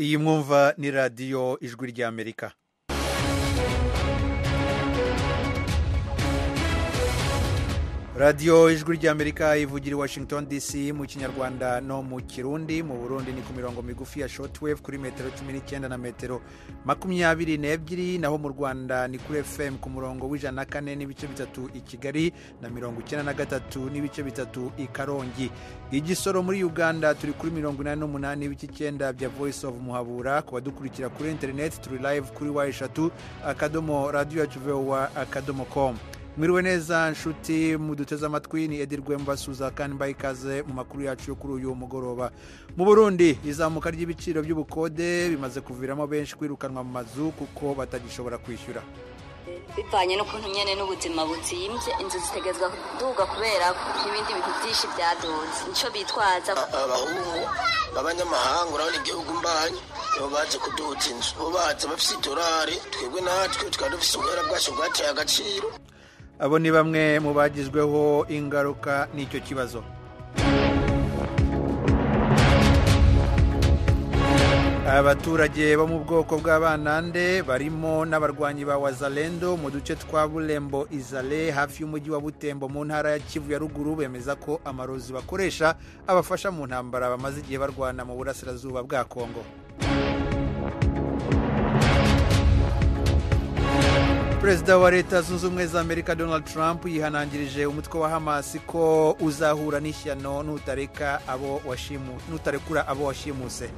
Iyi mwumva ni Radiyo Ijwi ry'Amerika. Radiyo Ijwi ry'Amerika ivugira i Washington DC mu Kinyarwanda no mu Kirundi. Mu Burundi ni ku mirongo migufi ya shortwave kuri metero 19 na metero 22, naho mu Rwanda ni kuri FM ku murongo w'104.3 i Kigali na 93.3 i Karongi. Igisoro muri Uganda turi kuri 88.9 bya Voice of Muhabura. Ku badukurikira kuri internet turi live kuri w3.radioyacuvoa.com. Mwiriwe neza nshuti muduteze amatwi, ni Edi Rwembasuza kandi mbaye ikaze mu makuru yacu yo kuri uyu mugoroba. Mu Burundi izamuka ry'ibiciro by'ubukode bimaze kuviramo benshi kwirukanwa mu mazu kuko batagishobora kwishyura. Bivanye n'ukuntu nyene n'ubuzima buzimvye, inzu zitegezwa kuduga kubera n'ibindi bintu byinshi byaduze, nico bitwaza. Abahungu b'abanyamahanga, urabona igihugu mbanye, nibo baje kuduza inzu, bo baza bafise idolari, twebwe natwe tukaba dufise ubuhera bwacu bwateye agaciro. Abo ni bamwe mu bagizweho ingaruka n'icyo kibazo. Abaturage bo mu bwoko bw'Abanande barimo n'abarwanyi ba Wazalendo mu duce twa Bulembo Izale hafi y'umujyi wa Butembo mu ntara ya Kivu ya ruguru bemeza ko amarozi bakoresha abafasha mu ntambara bamaze igihe barwana mu burasirazuba bwa Kongo. Perezida wa Leta Zunze Ubumwe za Amerika Donald Trump yihanangirije umutwe wa Hamas ko uzahura n'ishyano nutarekura abo washimuse.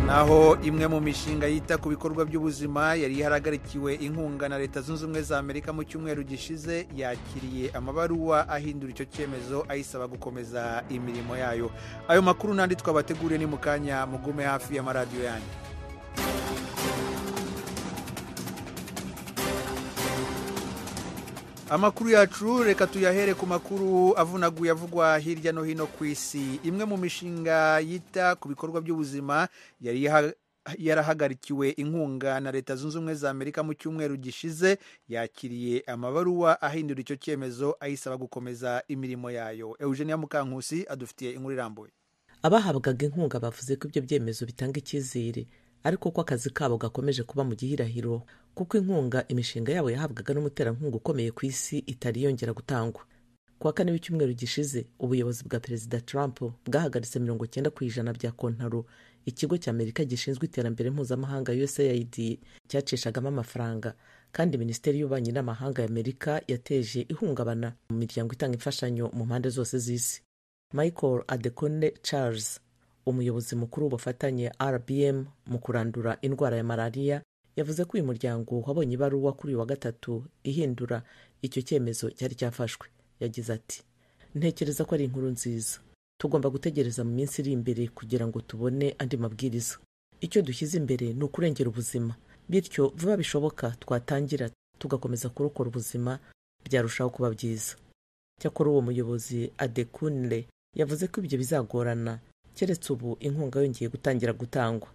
Naho imwe mu mishinga yita ku bikorwa by'ubuzima yari iharagarikiwe inkunga na Leta Zunze Ubumwe za Amerika mu cyumweru gishize yakiriye amabaruwa ahindura icyo cyemezo ayisaba gukomeza imirimo yayo. Ayo makuru n'andi twabateguriye ni mu kanya, mugume hafi y'amaradiyo yanyu. Amakuru yacu reka tuyahere ku makuru avunaguye avugwa hirya no hino ku isi. Imwe mu mishinga yita ku bikorwa by'ubuzima yari yarahagarikiwe inkunga na Leta Zunze Ubumwe za Amerika mu cyumweru gishize yakiriye amabaruwa ahindura icyo cyemezo ayisaba gukomeza imirimo yayo. Eugenia Mukankusi adufitiye inkuru irambuye. Abahabwaga inkunga bavuze ko ibyo byemezo bitanga icyizere, ariko ko akazi kabo gakomeje kuba mu gihirahiro kuko inkunga imishinga yabo yahabwaga n'umuterankunga ukomeye ku isi itari yongera gutangwa. Kuwa kane w'icyumweru gishize, ubuyobozi bwa Perezida Trump bwahagaritse 90% bya kontaro ikigo cya Amerika gishinzwe iterambere mpuzamahanga USAID cyacishagamo amafaranga, kandi Minisiteri y'Ububanyi n'Amahanga ya Amerika yateje ihungabana mu miryango itanga imfashanyo mu mpande zose z'isi. Michael Adekunle Charles, umuyobozi mukuru w'ubufatanye RBM mu kurandura indwara ya malaria, yavuze ko uyu muryango wabonye ibaruwa kuri uyu wa gatatu ihindura icyo cyemezo cyari cyafashwe. Yagize ati: "Ntekereza ko ari inkuru nziza. Tugomba gutegereza mu minsi iri imbere kugira ngo tubone andi mabwiriza. Icyo dushyize imbere ni ukurengera ubuzima, bityo vuba bishoboka twatangira tugakomeza kurokora ubuzima, byarushaho kuba byiza." Cyakora uwo muyobozi Adekunle yavuze ko ibyo bizagorana keretse ubu inkunga yongeye gutangira gutangwa.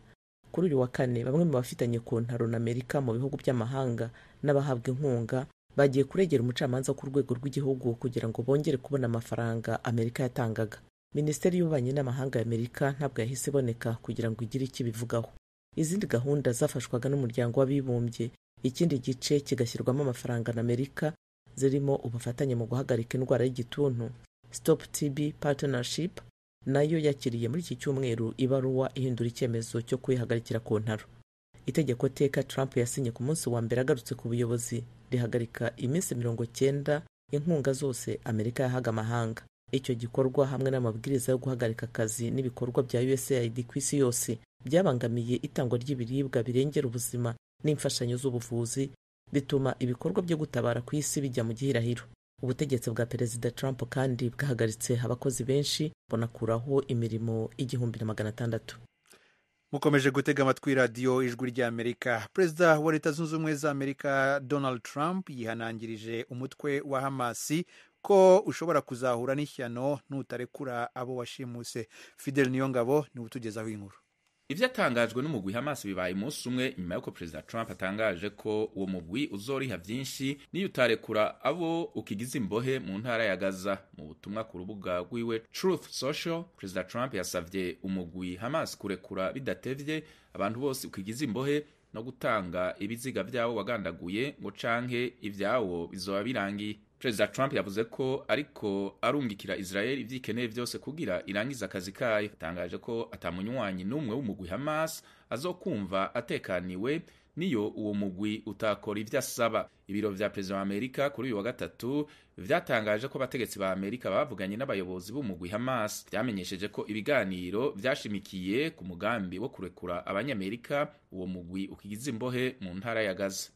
Kuri uyu wa kane, bamwe mu bafitanye kontaro na Amerika mu bihugu by'amahanga n'abahabwa inkunga bagiye kuregera umucamanza ku rwego rw'igihugu kugira ngo bongere kubona amafaranga Amerika yatangaga. Minisiteri y'Ububanyi n'Amahanga ya Amerika ntabwo yahise iboneka kugira ngo igire icyo ibivugaho. Izindi gahunda zafashwaga n'Umuryango w'Abibumbye, ikindi gice kigashyirwamo amafaranga na Amerika, zirimo ubufatanye mu guhagarika indwara y'igituntu, Stop TB Partnership, nayo yakiriye muri iki cyumweru ibaruwa ihindura icyemezo cyo kuyihagarikira kontaro. Itegeko teka Trump yasinye ku munsi wa mbere agarutse ku buyobozi rihagarika iminsi 90 inkunga zose Amerika yahaga amahanga. Icyo gikorwa hamwe n'amabwiriza yo guhagarika akazi n'ibikorwa bya USAID ku isi yose byabangamiye itangwa ry'ibiribwa birengera ubuzima n'imfashanyo z'ubuvuzi, bituma ibikorwa byo gutabara ku isi bijya mu gihirahiro. Ubutegetsi bwa Perezida Trump kandi bwahagaritse abakozi benshi bunakuraho imirimo 1600. Mukomeje gutega amatwi Radiyo Ijwi ry'Amerika. Perezida wa Leta Zunze Ubumwe za Amerika Donald Trump yihanangirije umutwe wa Hamasi ko ushobora kuzahura n'ishyano nutarekura abo washimuse. Fidel Niyongabo niwe utugezaho inkuru. Ivyatangajwe n'umugwi Hamas bibaye umunsi umwe nyuma y'uko Perezida Trump atangaje ko uwo mugwi uzoriha vyinshi niyo utarekura abo ukigize imbohe mu ntara ya Gaza. Mu butumwa ku rubuga rwiwe Truth Social, Perezida Trump yasavye umugwi Hamas kurekura bidatevye abantu bose ukigize imbohe no gutanga ibiziga vyawo wagandaguye ngo canke ivyawo bizoba birangiye. Perezida Trump yavuze ko ariko arungikira Israel ivyikeneye vyose kugira irangize akazi kayo. Atangaje ko atamunywanyi n'umwe w'umugwi Hamas azokumva atekaniwe niyo uwo mugwi utakora ivyo asaba. Ibiro vya Perezida wa Amerika kuri uyu wa gatatu vyatangaje ko abategetsi ba Amerika bavuganye n'abayobozi b'umugwi Hamas. Vyamenyesheje ko ibiganiro vyashimikiye ku mugambi wo kurekura abanyamerika uwo mugwi ukigize imbohe mu ntara ya Gaza.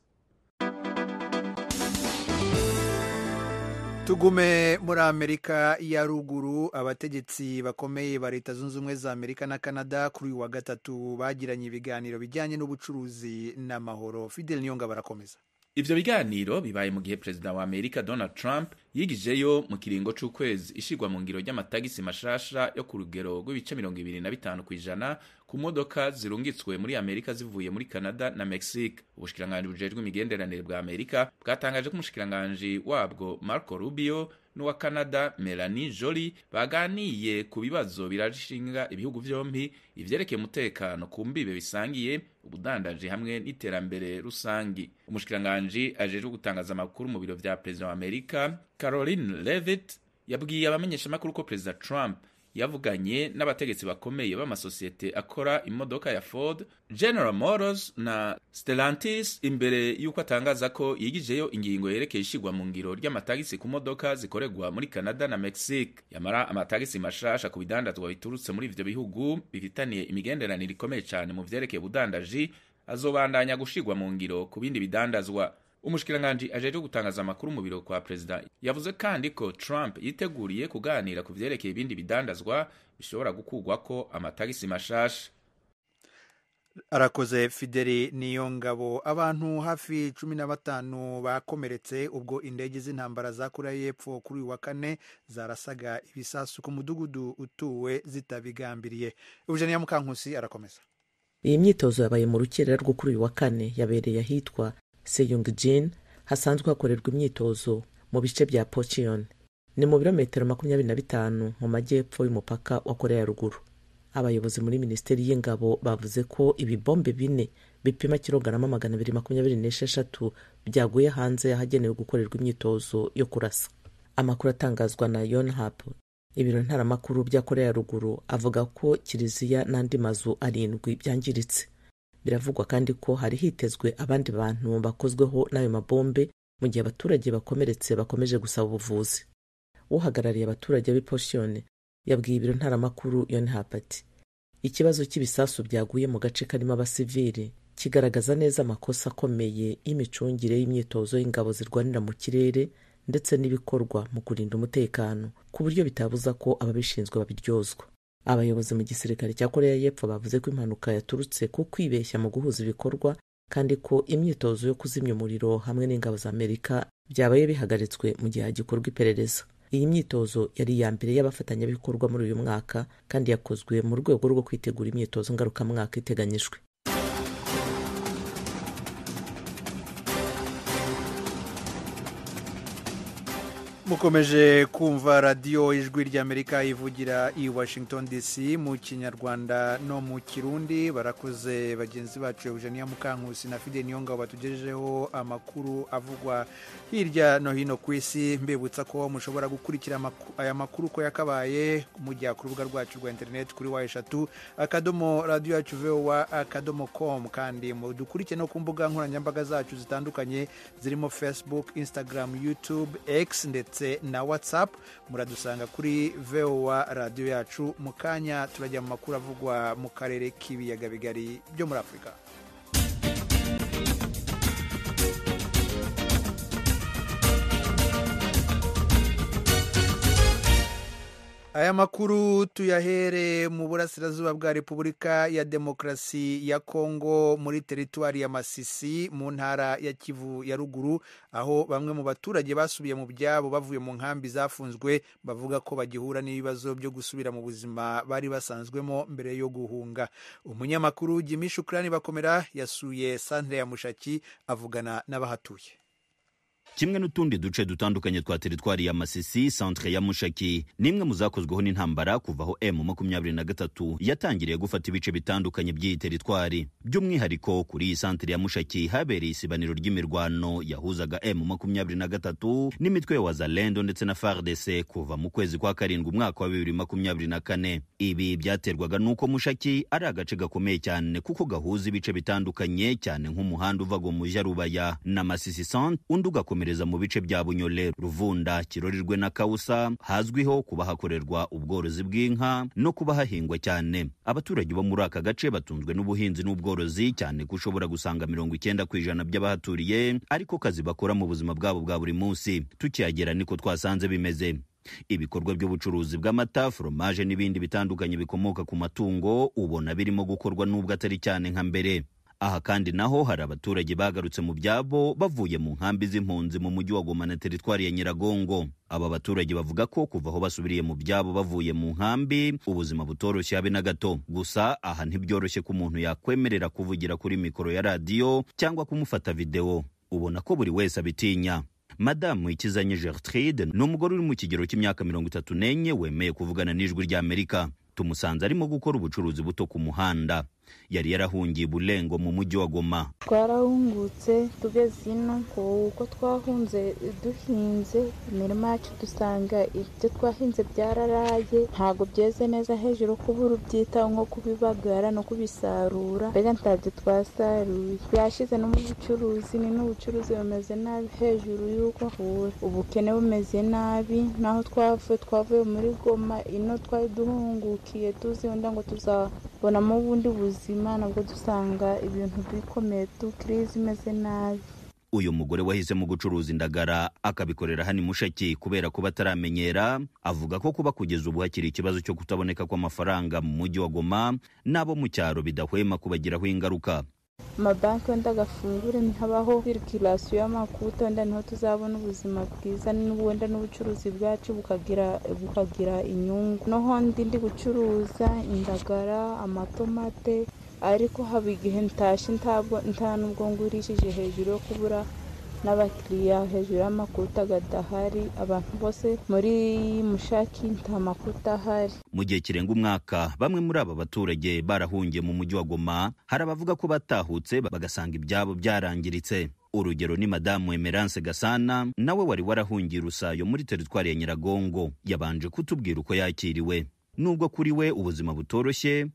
Tugume muri Amerika ya ruguru. Abategetsi bakomeye ba Leta Zunze Ubumwe za Amerika na Canada kuri uyu wa gatatu bagiranye ibiganiro bijyanye n'ubucuruzi n'amahoro. Fidel Niyonga barakomeza. Ivyo biganiro bibaye mu gihe Perezida wa Amerika Donald Trump yigijeyo mu kiringo c'ukwezi ishirwa mu ngiro ry'amatagisi mashasha yo ku rugero rw'ibice 25% ku modoka zirungitswe muri Amerika zivuye muri Canada na Mexique. Ubushikiranganji bujejwe imigenderanire bwa Amerika bwatangaje ko umushikiranganji wabwo Marco Rubio n'uwa Canada Melanie Joly baganiye ku bibazo birashinga ibihugu vyompi, ivyerekeye umutekano ku mbibe bisangiye, ubudandaji hamwe n'iterambere rusangi. Umushikiranganji ajejwe gutangaza amakuru mu biro vya Perezida wa Amerika Caroline Levitt yabwiye abamenyeshamakuru ko Perezida Trump yavuganye n'abategetsi bakomeye b'amasosiyete akora imodoka ya Ford, General Motors na Stellantis imbere y'uko atangaza ko yigijeyo ingingo yerekeye ishigwa mu ngiro ry'amatagisi ku modoka zikoregwa muri Canada na Mexique. Yamara amatagisi mashasha ku bidandazwa biturutse muri ivyo bihugu bifitaniye imigenderanire ikomeye cane mu vyerekeye ubudandaji azobandanya gushigwa mu ngiro ku bindi bidandazwa. Umushikiranganji ajejwe gutangaza amakuru mu biro kwa Perezida yavuze kandi ko Trump yiteguriye kuganira ku vyerekeye ibindi bidandazwa bishobora gukurwako amatagisi mashasha. Arakoze Fideli Niyongabo. Abantu hafi 15 bakomeretse ubwo indege z'intambara za Korea y'Epfo kuri uyu wa kane zarasaga ibisasu ku mudugudu utuwe zitabigambiriye. Eugenia Mukankusi arakomeza. Iyi myitozo yabaye mu rukerera rwo kuri uyu wa kane, yabereye ahitwa Seyungjin hasanzwe hakorerwa imyitozo mu bice bya Pocheon, ni mu birometero 25 mu majyepfo y'umupaka wa Korea ya Ruguru. Abayobozi muri Minisiteri y'Ingabo bavuze ko ibibombe 4 bipima kilogarama 226 byaguye hanze y'ahagenewe gukorerwa imyitozo yo kurasa. Amakuru atangazwa na Yonhap, ibiro ntaramakuru bya Korea ya Ruguru, avuga ko kiliziya n'andi mazu 7 byangiritse. Biravugwa kandi ko hari hitezwe abandi bantu bakozweho n'ayo mabombe, mu gihe abaturage bakomeretse bakomeje gusaba ubuvuzi. Uhagarariye abaturage b'i Pocheon yabwiye ibiro ntaramakuru Yonhap ati: "Ikibazo cy'ibisasu byaguye mu gace karimo abasivili kigaragaza neza amakosa akomeye y'imicungire y'imyitozo y'ingabo zirwanira mu kirere ndetse n'ibikorwa mu kurinda umutekano, ku buryo bitabuza ko ababishinzwe babiryozwa." Abayobozi mu gisirikare cya Korea y'Epfo bavuze ko impanuka yaturutse ku kwibeshya mu guhuza ibikorwa, kandi ko imyitozo yo kuzimya umuriro hamwe n'ingabo za Amerika byabaye bihagaritswe mu gihe hagikorwa iperereza. Iyi myitozo yari iya mbere y'abafatanyabikorwa muri uyu mwaka, kandi yakozwe mu rwego rwo kwitegura imyitozo ngarukamwaka iteganyijwe. Mukomeje kumva radiyo Ijwi ry'Amerika ivugira i Washington DC mu Kinyarwanda no mu Kirundi. Barakoze bagenzi bacu Eugenia Mukankusi na Fidel Niyongabo batugejejeho amakuru avugwa hirya no hino ku isi. Mbibutsa ko mushobora gukurikira aya makuru ko yakabaye mujya ku rubuga rwacu rwa internet kuri w3.radioyacuvoa.com, kandi mudukurikire no ku mbuga nkoranyambaga zacu zitandukanye zirimo Facebook, Instagram, YouTube, X ndetse na WhatsApp. Muradusanga kuri VOA radio yacu. Mu kanya turajya mu makuru avugwa mu karere k'ibiyaga bigari byo muri Afurika. Aya makuru tuyahere mu burasirazuba bwa Repubulika ya Demokarasi ya Kongo, muri teritwari ya Masisi mu ntara ya Kivu ya Ruguru, aho bamwe mu baturage basubiye mu byabo bavuye mu nkambi zafunzwe bavuga ko bagihura n'ibibazo byo gusubira mu buzima bari basanzwemo mbere yo guhunga. Umunyamakuru Jimmy Shukrani Bakomera yasuye santere ya Mushaki, avugana n'abahatuye. Kimwe n'utundi duce dutandukanye twa teritwari ya Masisi, centre ya Mushaki ni imwe mu zakozweho n'intambara kuva aho M23 yatangiriye gufata ibice bitandukanye by'iyi teritwari. By'umwihariko kuri iyi centre ya Mushaki habereye isibaniro ry'imirwano yahuzaga M23 n'imitwe ya Wazalendo ndetse na FARDC kuva mu kwezi kwa 7 umwaka wa 2024. Ibi byaterwaga n'uko Mushaki ari agace gakomeye cyane kuko gahuza ibice bitandukanye cyane nk'umuhanda uva mu Rubaya na Masisi centre, undi ugakomereza mu bice bya Bunyole, Ruvunda, Kirorirwe na Kausa, hazwiho kuba hakorerwa ubworozi bw'inka no kuba hahingwa cyane. Abaturage bo muri aka gace batunzwe n'ubuhinzi n'ubworozi cyane ko ushobora gusanga 90% by'abahaturiye ariko kazi bakora mu buzima bwabo bwa buri munsi. Tukihagera niko twasanze bimeze. Ibikorwa by'ubucuruzi bw'amata, foromaje n'ibindi bitandukanye bikomoka ku matungo ubona birimo gukorwa n'ubwo atari cyane nka mbere. Aha kandi naho hari abaturage bagarutse mu byabo bavuye mu nkambi z'impunzi mu mujyi wa Goma na teritwari ya Nyiragongo. Aba baturage bavuga ko kuva aho basubiriye mu byabo bavuye mu nkambi ubuzima butoroshye habe na gato. Gusa aha ntibyoroshye ko umuntu yakwemerera kuvugira kuri mikoro ya radiyo cyangwa kumufata videwo, ubona ko buri wese abitinya. Madamu Ikizanye Gertrude ni umugore uri mu kigero cy'imyaka 34 wemeye kuvugana n'Ijwi ry'Amerika. Tumusanze arimo gukora ubucuruzi buto ku muhanda. Yari yarahungiye Bulengo mu mujyi wa Goma. Twarahungutse tugeze ino kuko twahunze duhinze imirima yacu, dusanga ibyo twahinze byararaye, ntabwo byeze neza, hejuru kubura ubyitaho nko kubibagara no kubisarura, mbega ntabyo twasaruye. Byashize no mu bucuruzi, ni n'ubucuruzi bumeze nabi hejuru y'uko ubukene bumeze nabi. Naho twavuye muri Goma ino twari duhungukiye tuzi wenda ngo tuzabonamo ubundi buzima, nabwo dusanga ibintu bikomeye, tukirizi imeze nabi. Uyu mugore wahisemo gucuruza indagara akabikorera hano Mushaki kubera kuba ataramenyera, avuga ko kuba kugeza ubu hakiri ikibazo cyo kutaboneka kw'amafaranga mu mujyi wa Goma n'abo mu cyaro bidahwema kubagiraho ingaruka. Amabanki wenda agafungure ntihabaho sirikirasiyo y'amakuta, wenda niho tuzabona ubuzima bwiza, wenda n'ubucuruzi bwacu bukagira inyungu. Noho ndi gucuruza indagara, amatomate, ariko haba igihe ntashe nta nubwo ngurishije hejuru yo kubura n'abakiriya, hejuru y'amakuta adahari, abantu bose muri Mushaki nta makuta ahari. Mu gihe kirenga umwaka bamwe muri aba baturage barahungiye mu mujyi wa Goma, hari abavuga ko batahutse bagasanga ibyabo byarangiritse. Urugero ni Madamu Emerance Gasana, nawe wari warahungiye Rusayo muri teritwari ya Nyiragongo. Yabanje kutubwira uko yakiriwe nubwo kuri we ubuzima butoroshye.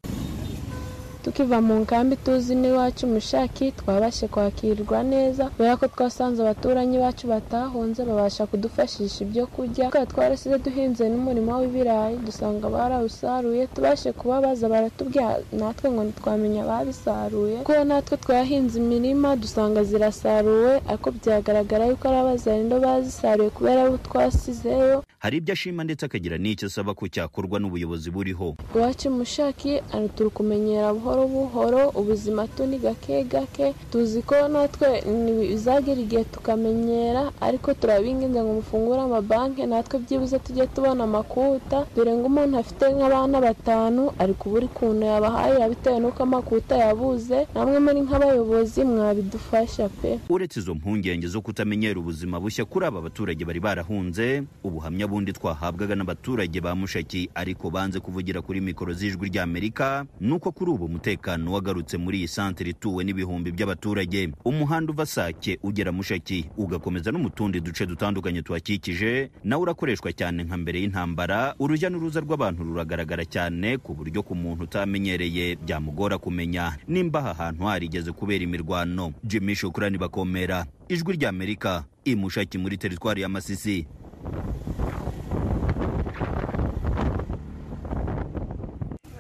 Tukiva mu nkambi tuzi n'iwacu Mushaki twabashe kwakirwa neza, kubera ko twasanze abaturanyi bacu batahunze babasha kudufashisha ibyo kurya. Twari twarasize duhinze n'umurimo w'ibirayi, dusanga barawusaruye, tubashe kubabaza baratubwira natwe ngo ntitwamenya ababisaruye, kuko natwe twahinze imirima dusanga zirasaruwe, ariko byagaragara yuko ari abazarindo bazisaruye kubera abo twasizeyo. Hari ibyo ashima ndetse akagira n'icyo asaba ko cyakorwa n'ubuyobozi buriho. Iwacu Mushaki turi kumenyera buhoro buhoro ubuzima tuni gake gake, tuzi ko natwe bizagera igihe tukamenyera, ariko turabinginze ngo mufungure amabanki natwe byibuze tujye tubona amakuta, dore ngo umuntu afite nk'abana 5 ari kubura ukuntu yabahaye bitewe n'uko amakuta yabuze. Namwe muri nk'abayobozi mwabidufasha pe. Uretse izo mpungenge zo kutamenyera ubuzima bushya kuri aba baturage bari barahunze, ubuhamya bundi twahabwaga n'abaturage ba Mushaki ariko banze kuvugira kuri mikoro z'Ijwi ry'Amerika nuko kuri ubu umutekano wagarutse muri iyi santere ituwe n'ibihumbi by'abaturage. Umuhanda uva Sake ugera Mushaki ugakomeza no mu tundi duce dutandukanye tuhakikije nawe urakoreshwa cyane nka mbere y'intambara. Urujya n'uruza rw'abantu ruragaragara cyane ku buryo ku muntu utamenyereye byamugora kumenya nimba aha hantu harigeze kubera imirwano. Jimmy Shukrani Bakomera, Ijwi ry'Amerika, i Mushaki muri teritwari ya Masisi.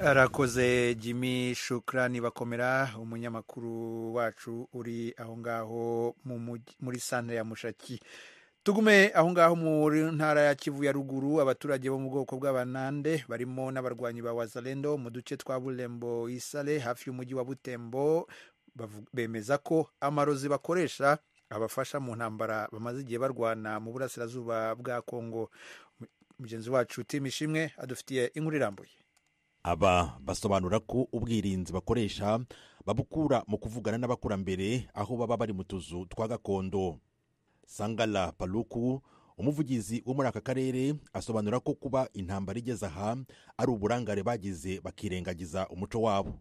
Arakoze Jimmy Shukrani Bakomera, umunyamakuru wacu uri aho ngaho muri santere ya Mushaki. Tugume aho ngaho muri ntara ya Kivu ya ruguru, abaturage bo mu bwoko bw'Abanande barimo n'abarwanyi ba Wazalendo mu duce twa Bulembo Isale hafi y'umujyi wa Butembo bemeza ko amarozi bakoresha abafasha mu ntambara bamaze igihe barwana mu burasirazuba bwa Kongo. Mugenzi wacu Tim Ishimwe adufitiye inkuru irambuye. Aba basobanura ko ubwirinzi bakoresha babukura mu kuvugana n'abakurambere aho baba bari mu tuzu twa gakondo. Sangala Paluku, umuvugizi wo muri aka karere, asobanura ko kuba intambara igeze aha ari uburangare bagize bakirengagiza umuco wabo.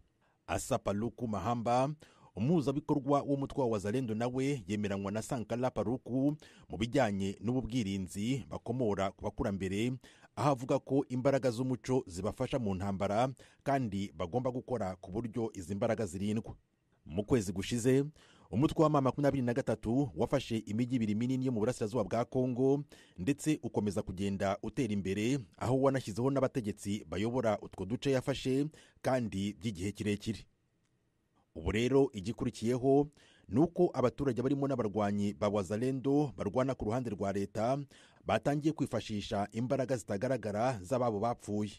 Asa Paluku Mahamba, umuhuzabikorwa w'umutwe wa Wazalendo, nawe yemeranywa na Sankala Paluku mu bijyanye n'ubu bwirinzi bakomora ku bakurambere, aho avuga ko imbaraga z'umuco zibafasha mu ntambara kandi bagomba gukora ku buryo izi mbaraga zirindwa. Mu kwezi gushize, umutwe wa M23 wafashe imijyi ibiri minini yo mu burasirazuba bwa Kongo ndetse ukomeza kugenda utera imbere, aho wanashyizeho n'abategetsi bayobora utwo duce yafashe kandi by'igihe kirekire. Ubu rero igikurikiyeho ni uko abaturage barimo n'abarwanyi ba Wazalendo barwana ku ruhande rwa leta batangiye kwifashisha imbaraga zitagaragara z'ababo bapfuye.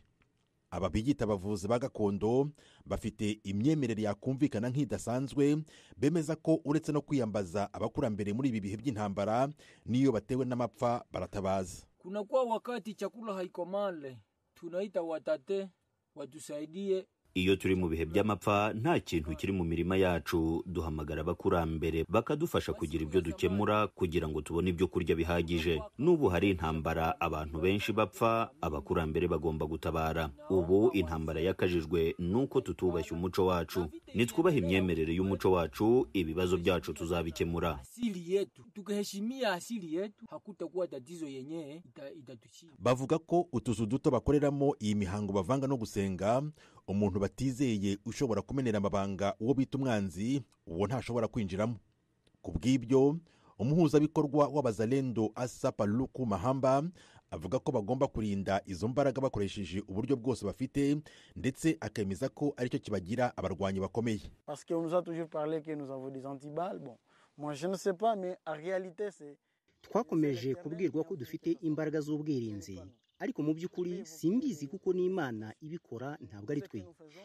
Aba biyita abavuzi ba gakondo bafite imyemerere yakumvikana nk'idasanzwe, bemeza ko uretse no kwiyambaza abakurambere muri ibi bihe by'intambara, n'iyo batewe n'amapfa baratabaza. Kunakuwa wakati chakula haikomale, tunaita watate watusaidie. Iyo turi mu bihe by'amapfa nta kintu kiri mu mirima yacu, duhamagara abakurambere bakadufasha kugira ibyo dukemura kugira ngo tubone ibyo kurya bihagije. N'ubu hari intambara, abantu benshi bapfa, abakurambere bagomba gutabara. Ubu intambara yakajijwe nuko tutubashye umuco wacu. Nitwubaha imyemerere y'umuco wacu, ibibazo byacu tuzabikemura. Asili yetu, tukiheshimia asili yetu, hakutakuwa tatizo yenyewe itatushika. Bavuga ko utuzu duto bakoreramo iyi mihango bavanga no gusenga, umuntu batizeye ushobora kumenera amabanga uwo bita umwanzi, uwo ntashobora kwinjiramo. Ku bw'ibyo, umuhuzabikorwa w'Abazalendo Asa Paluku Mahamba avuga ko bagomba kurinda izo mbaraga bakoresheje uburyo bwose bafite, ndetse akemeza ko aricyo kibagira abarwanyi bakomeye. Parce qu'on nous a toujours parlé que nous avons des antiballes. Bon, moi je ne sais pas, mais en réalité c'est Twakomeje kubwirwa ko dufite imbaraga z'ubwirinzi, ariko mu by'ukuri simbizi kuko n'Imana ibikora, ntabwo ari twe.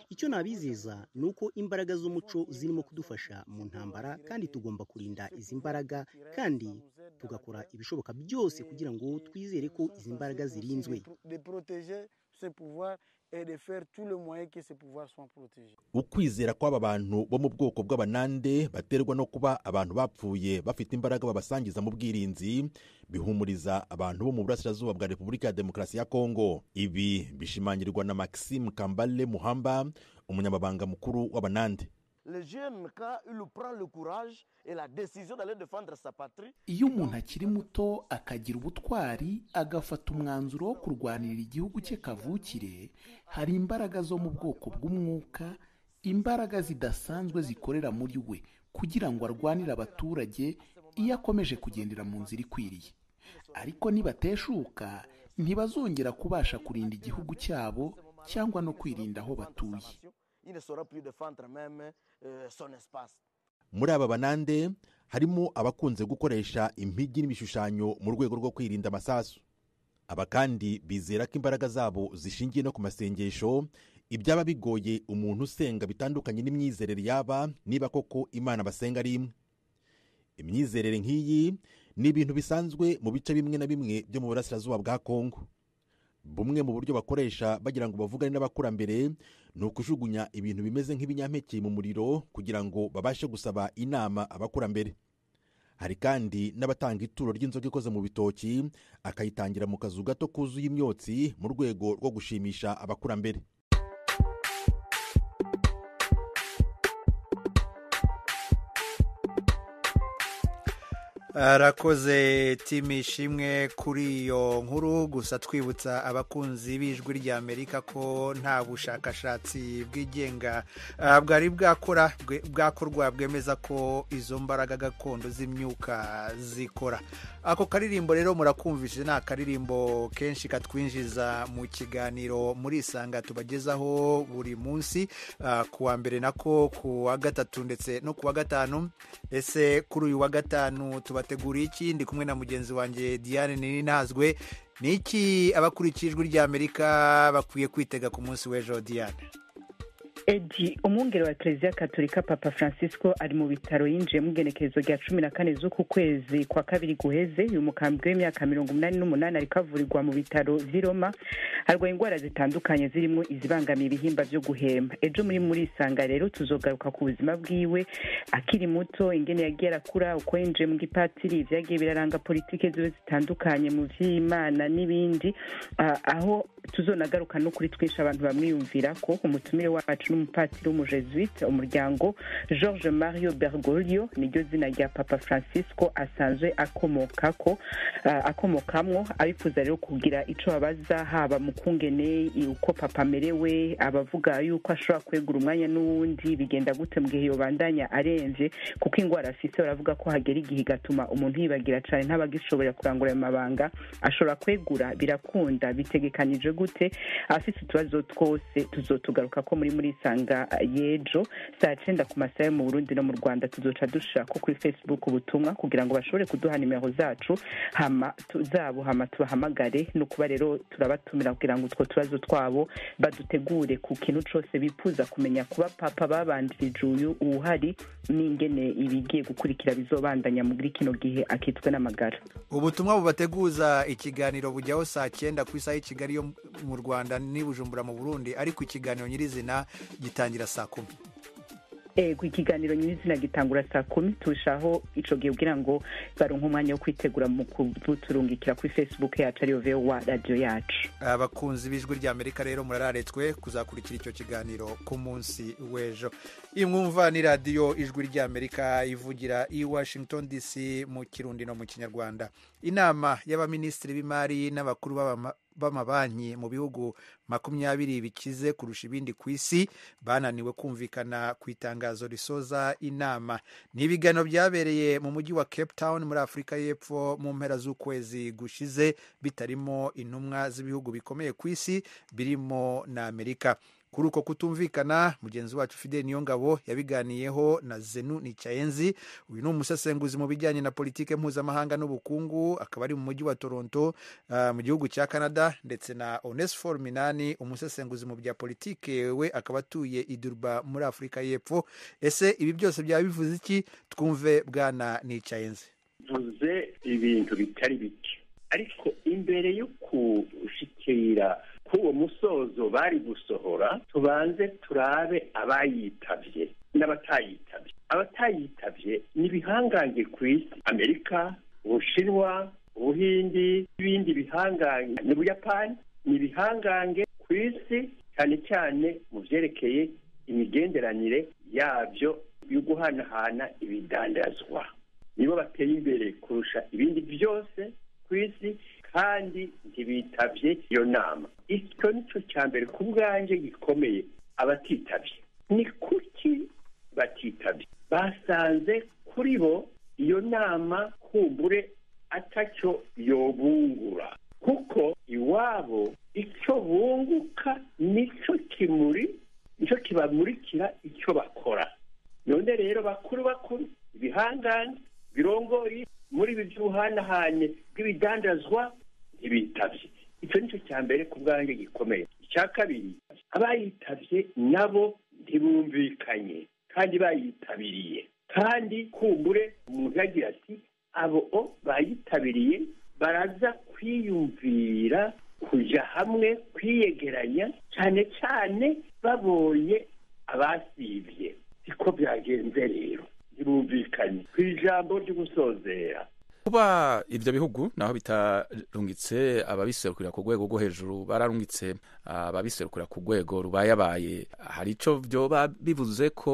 Icyo nabizeza ni uko imbaraga z'umuco zirimo kudufasha mu ntambara, kandi tugomba kurinda izi mbaraga kandi tugakora ibishoboka byose kugira ngo twizere ko izi mbaraga zirinzwe. de protéger ce pouvoir et de faire tout le moyen que ce pouvoir soit protégé. Ukwizera kw'aba bantu bo mu bwoko bw'Abanande baterwa no kuba abantu bapfuye bafite imbaraga babasangiza mu bwirinzi bihumuriza abantu bo mu burasirazuba bwa Repubulika ya Demokarasi ya Kongo. Ibi bishimangirwa na Maxime Kambale Muhamba, umunyamabanga mukuru w'Abanande. Le jeune, quand il prend le courage et la décision d'aller défendre sa patrie, Iyo umuntu akiri muto akagira ubutwari agafata umwanzuro wo kurwanirira igihugu cye kavukire, hari imbaraga zo mu bwoko bw'umwuka, imbaraga zidasanzwe zikorera muri we kugira ngo arwanire abaturage iyo akomeje kugendera mu nzira ikwiriye. Ariko nibateshuka, ntibazongera kubasha kurinda igihugu cyabo cyangwa no kwirinda aho batuye. il ne saura plus défendre même son espace. Muri aba Banande harimo abakunze gukoresha impigi n'ibishushanyo mu rwego rwo kwirinda amasasu. Aba kandi bizera ko imbaraga zabo zishingiye no ku masengesho, ibyaba bigoye umuntu usenga bitandukanye n'imyizerere yaba niba koko Imana basenga ari imwe. Imyizerere nk'iyi ni ibintu bisanzwe mu bice bimwe na bimwe byo mu burasirazuba bwa Kongo. Bumwe mu buryo bakoresha bagira ngo bavugane n'abakurambere ni ukujugunya ibintu bimeze nk'ibinyampeke mu muriro kugira ngo babashe gusaba inama abakurambere. Hari kandi n'abatanga ituro ry'inzoga ikoze mu bitoki, akayitangira mu kazu gato kuzuye imyotsi mu rwego rwo gushimisha abakurambere. Arakoze Timi Ishimwe kuri iyo nkuru. Gusa twibutsa abakunzi b'Ijwi ry'Amerika ko nta bushakashatsi bwigenga bwari bwakorwa bwemeza ko izo mbaraga gakondo z'imyuka zikora. Ako karirimbo rero murakumvise, ni akaririmbo kenshi katwinjiza mu kiganiro muri Isanga tubagezaho buri munsi, ku wa mbere nako ku wa gatatu ndetse no ku wa gatanu. Ese kuri uyu wa gatanu tuba Twabateguriye iki? Ndi kumwe na mugenzi wanjye Diane Nininazwe. Ni iki abakurikiye Ijwi ry'Amerika bakwiye kwitega ku munsi w'ejo, Diane? Edi, umwungere wa Kiliziya Katolika Papa Francisco ari mu bitaro, yinjiye mu igenekerezo rya 14 z'uku kwezi kwa kabiri guheze. Uyu mukambwe w'imyaka 88 ariko avurirwa mu bitaro vy'i Roma, arwaye indwara zitandukanye zirimo izibangamiye ibihimba vyo guhema. Ejo muri Isanga rero tuzogaruka ku buzima bwiwe akiri muto, ingene yagiye arakura, uko yinjiye mu gipatiri, ivyagiye biraranga politike ziwe zitandukanye mu vy'Imana n'ibindi, aho tuzonagaruka no kuri twinshi abantu bamwiyumvira ko. Umutumire wacu n'umupatiri w'umujesuite, umuryango George Mario Bergoglio niryo zina rya Papa Francisco asanzwe akomokako, akomokamwo. Abifuza rero kugira ico babaza, haba mu kungene uko Papa amerewe, abavuga yuko ashobora kwegura umwanya n'uwundi, bigenda gute mu gihe yobandanya aremvye, kuko ingwara afise baravuga ko hagera igihe igatuma umuntu yibagira cane, ntabagishobora kurangura ayo mabanga, ashobora kwegura, birakunda, bitegekanije gute? Afise utubazo twose tuzotugaruka ko muri Isanga y'ejo saa 9 ku masaha yo mu Burundi no mu Rwanda. Tuzoca dushira ko kuri Facebook ubutumwa kugira ngo bashobore kuduha nimero zacu hama zabo, hama tubahamagare. No kuba rero turabatumira kugira ngo utwo tubazo twabo badutegure ku kintu cose bifuza kumenya kuba Papa babanjirije uyu uhari, n'ingene ibigiye gukurikira bizobandanya muri kino gihe akitwe n'amagara. Ubutumwa bubateguza ikiganiro bujyaho saa 9 ku isaha y'i Kigali yo mu Rwanda n'i Bujumbura mu Burundi, ariko ikiganiro nyirizina gitangira saa 10. Ego, ikiganiro nyirizina gitangura saa 10. Turushaho ico gihe kugira ngo baronke umwanya wo kwitegura mu kuturungikira kuri Facebook yacu, ariyo VOA Radio Yacu. Abakunzi b'Ijwi ry'Amerika rero murararetswe kuzakurikira icyo kiganiro ku munsi w'ejo. Imwumva ni radiyo Ijwi ry'Amerika ivugira i Washington DC mu Kirundi no mu Kinyarwanda. Inama y'abaminisitiri b'imari n'abakuru b'amabanki mu bihugu 20 bikize kurusha ibindi ku isi bananiwe kumvikana ku itangazo risoza inama. Ni ibiganiro byabereye mu mujyi wa Cape Town muri Afurika y'Epfo mu mpera z'ukwezi gushize, bitarimo intumwa z'ibihugu bikomeye ku isi birimo na Amerika. Kuri uko kutumvikana, mugenzi wacu Fidel Niyongabo yabiganiyeho na Zenu Nicayenzi. Uyu ni umusesenguzi mu bijyanye na politike mpuzamahanga n'ubukungu, akaba ari mu mujyi wa Toronto mu gihugu cya Canada, ndetse na Onesphore Minani, umusesenguzi mu bya politike, we akaba atuye i Durban muri Afurika y'Epfo. Ese ibi byose byaba bivuze iki? Twumve bwana Nicayenzi. Bivuze ibintu bitari bike, ariko imbere yo kushikira k'uwo musozo bari gusohora, tubanze turabe abayitavye n'abatayitavye. Abatayitavye ni ibihangange ku isi: Amerika, Ubushinwa, Ubuhindi n'ibindi bihangange, n'Ubuyapani. Ni ibihangange ku isi cyane cyane mu vyerekeye imigenderanire yabyo yo guhanahana ibidandazwa. Nibo bateye imbere kurusha ibindi byose ku isi, kandi ntibitavye iyo nama. Icyo nico cya mbere ku bwanjye gikomeye. Abatitavye, ni kuki batitavye? Basanze kuri bo iyo nama kumbure atacyo yobungura, kuko iwabo icyo bunguka nico kimuri, nicyo kibamurikira icyo bakora. None rero bakuru bakuru ibihangange birongoye muri ibi by'ubuhanahane bw'ibidandazwa ntibitavye. Icyo nicyo cya mbere ku bwanjye gikomeye. Icya kabiri, abayitavye nabo ntibumvikanye kandi bayitabiriye, kandi kumbure umuntu yagira ati abo bayitabiriye baraza kwiyumvira kuja hamwe, kwiyegeranya, cyane cyane babonye abasivye. Siko byagenze rero, ntibumvikanye ku ijambo ryo gusozera. Kuba ibyo bihugu naho bitarungitse ababiserukira ku rwego rwo hejuru, bararungitse ababiserukira ku rwego rubayabaye, hari ico vyoba bivuze ko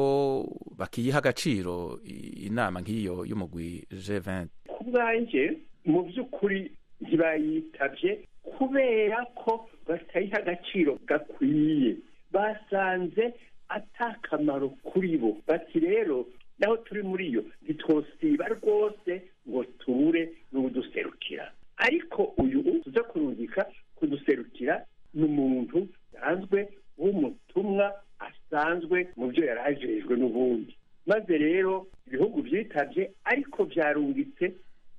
bakiyiha agaciro inama nk'iyo y'umugwi G20? Ku bwanjye, mu by'ukuri ntibayitavye kubera ko batayiha agaciro gakwiye. Basanze atakamaro kuri bo, bati rero naho turi muri yo ntitwosiba rwose ngo tubure n'uduserukira. Ariko uyu tuza kurungika kuduserukira ni umuntu asanzwe w'umutumwa, asanzwe mu byo yari ajejwe n'ubundi. Maze rero ibihugu vyitabye ariko vyarungitse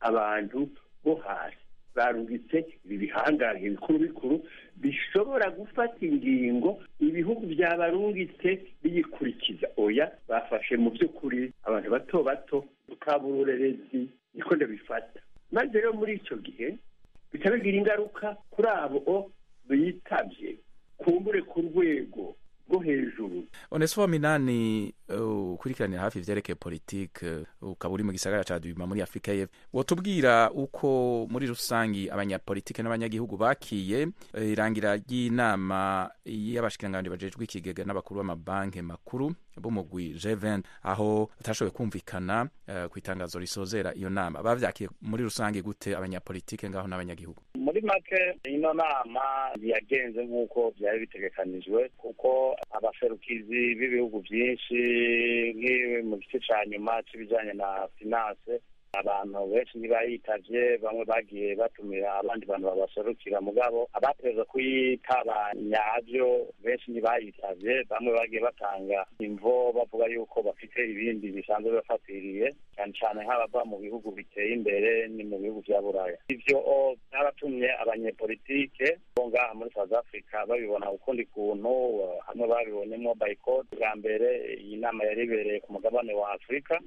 abantu bo hasi, barungitse ibi bihangange bikuru bikuru bishobora gufata ingingo ibihugu byabarungitse biyikurikiza. Oya, bafashe mu by'ukuri abantu bato bato kaburorerezi, niko ndabifata. Maze rero muri icyo gihe bikabigira ingaruka kuri abo bitavye kumbure ku rwego rwo hejuru. Onesphore Minani, ukurikiranira hafi ivyerekeye politike, ukaba uri mu gisagara ca Durban muri Afrika y'Epfo, wotubwira uko muri rusangi abanyapolitike n'abanyagihugu bakiye irangira ry'inama y'abashikiranganji bajejwe ikigega n'abakuru b'amabanki makuru b'umugwi G20, aho batashoboye kumvikana ku itangazo risozera iyo nama? Bavyakiye muri rusangi gute abanyapolitike ngaho n'abanyagihugu? Muri make, ino nama yagenze nk'uko byari bitegekanijwe, kuko abaserukizi b'ibihugu byinshi nk'ibi mu gice ca nyuma c'ibijanye na finance, abantu benshi ntibayitavye. Bamwe bagiye batumira abandi bantu babaserukira, mugabo abateza kuyitaba nyavyo benshi ntibayitavye. Bamwe bagiye batanga imvo bavuga yuko bafite ibindi bisanzwe bibafatiriye, cyane cyane nk'abava mu bihugu biteye imbere ni mu bihugu vya Buraya. Ivyo byaratumye abanyepolitike bo ngaha muri South Africa babibona ukundi kuntu. Hamwe babibonyemo boycott. Bwa mbere iyi nama yari ibereye ku mugabane wa Afurika.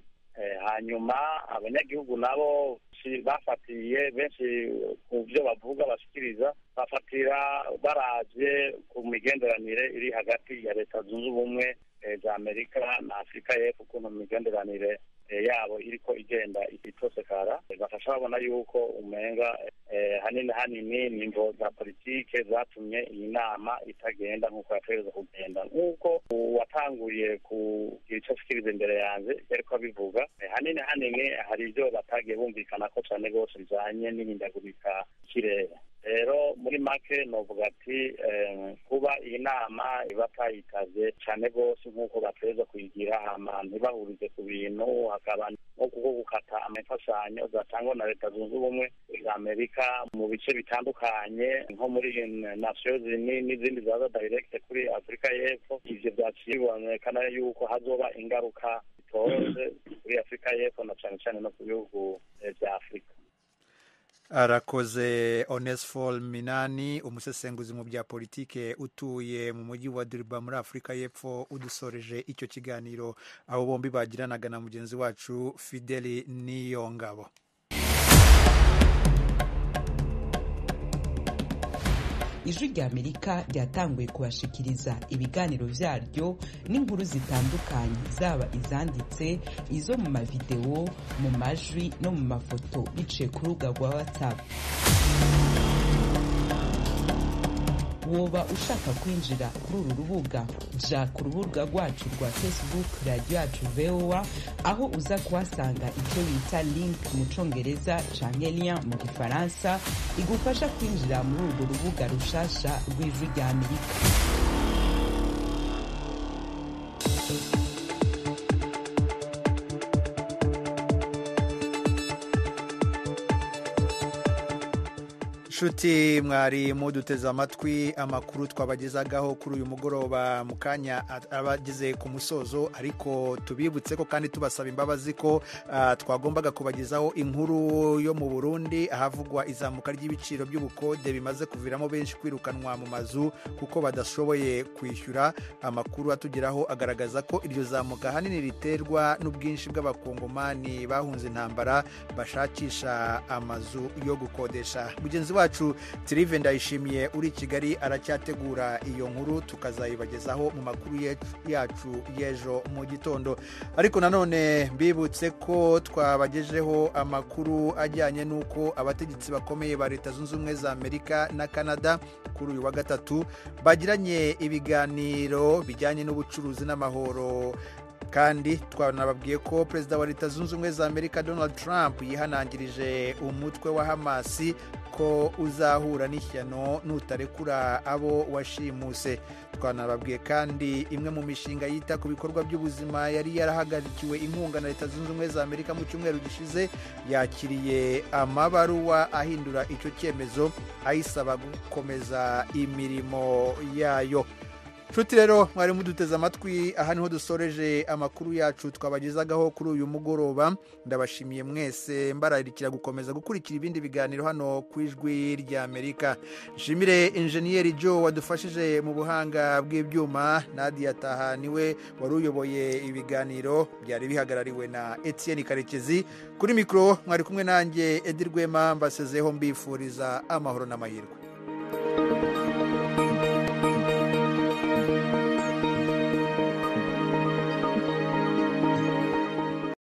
Hanyuma abanyagihugu nabo bafatiye benshi ku byo bavuga bashikiriza, bafatira baravye ku migenderanire iri hagati ya Leta Zunze Ubumwe za Amerika na Afurika y'Epfo, ukuntu imigenderanire yabo iriko igenda itosekara. Bafasha babona yuko umenga hanini hanini nimvo za politike zatumye iyi nama itagenda nk'uko yategerezwa kugenda. Nk'uko uwatanguye kugira ico ashikiriza imbere yanjye yariko abivuga, hanini hanini hari ibyo batagiye bumvikanako cane rwose bijanye n'ihindagurika ry'ikirere. Rero muri make novuga ati kuba iyi nama batayitavye cane rwose nk'uko bategerezwa kuyigira, hama ntibahurize ku bintu, hakaba nko kuko gukata amafashanyo zatangwa na Leta Zunze Ubumwe za Amerika mu bice bitandukanye nko muri Nations Unies n'izindi zaza direct kuri Afurika y'Epfo, ivyo vyaciye bibonekana yuko hazoba ingaruka zitoroshe kuri Afurika y'Epfo na cane cane no ku bihugu vya Afurika. Arakoze Onesphore Minani, umusesenguzi mu bya politike utuye mu mujyi wa Durban muri Afurika y'Epfo, udusoreje icyo kiganiro abo bombi bagiranaga na mugenzi wacu Fideli Niyongabo. Ijwi rya Amerika ryatanguye kubashikiriza ibiganiro vyaryo n'inkuru zitandukanye, zaba izanditse, izo mu mavideo, mu majwi no mu mafoto, biciye ku rubuga rwa WhatsApp. Woba ushaka kwinjira kuri uru rubuga, ja ku rubuga rwacu rwa Facebook, Radiyo Yacu VOA, aho uza kuhasanga icyo bita link mu Congereza canke lien mu Gifaransa, igufasha kwinjira muri urwo rubuga rushasha rw'Ijwi rya Amerika. Nshuti mwari muduteze amatwi, amakuru twabagezagaho kuri uyu mugoroba mu kanya abageze ku musozo, ariko tubibutse ko kandi tubasaba imbabazi ko twagombaga kubagezaho inkuru yo mu Burundi ahavugwa izamuka ry'ibiciro by'ubukode bimaze kuviramo benshi kwirukanwa mu mazu kuko badashoboye kwishyura. Amakuru atugeraho agaragaza ko iryo zamuka ahanini riterwa n'ubwinshi bw'abakongomani bahunze intambara bashakisha amazu yo gukodesha. Mugenzi wacu Tirive Ndayishimiye uri Kigali aracyategura iyo nkuru, tukazayibagezaho mu makuru yacu y'ejo mu gitondo. Ariko nanone mbibutse ko twabagejeho amakuru ajyanye n'uko abategetsi bakomeye ba Leta Zunze Ubumwe za Amerika na Canada kuri uyu wa gatatu bagiranye ibiganiro bijyanye n'ubucuruzi n'amahoro. Kandi twanababwiye ko Perezida wa Leta Zunze Ubumwe za Amerika Donald Trump yihanangirije umutwe wa Hamasi ko uzahura n'ishyano nutarekura abo washimuse. Twanababwiye kandi imwe mu mishinga yita ku bikorwa by'ubuzima yari yarahagarikiwe inkunga na Leta Zunze Ubumwe za Amerika mu cyumweru gishize yakiriye amabaruwa ahindura icyo cyemezo ayisaba gukomeza imirimo yayo. Nshuti rero mwari muduteze amatwi, aha niho dusoreje amakuru yacu twabagezagaho kuri uyu mugoroba. Ndabashimiye mwese, mbararikira gukomeza gukurikira ibindi biganiro hano ku Ijwi ry'Amerika. Nshimire Injeniyeri Joe wadufashije mu buhanga bw'ibyuma, Nadia Taha niwe wari uyoboye ibiganiro byari bihagarariwe na Etienne Karekezi. Kuri mikoro mwari kumwe nanjye Edi Rwema, mbasezeho mbifuriza amahoro n'amahirwe.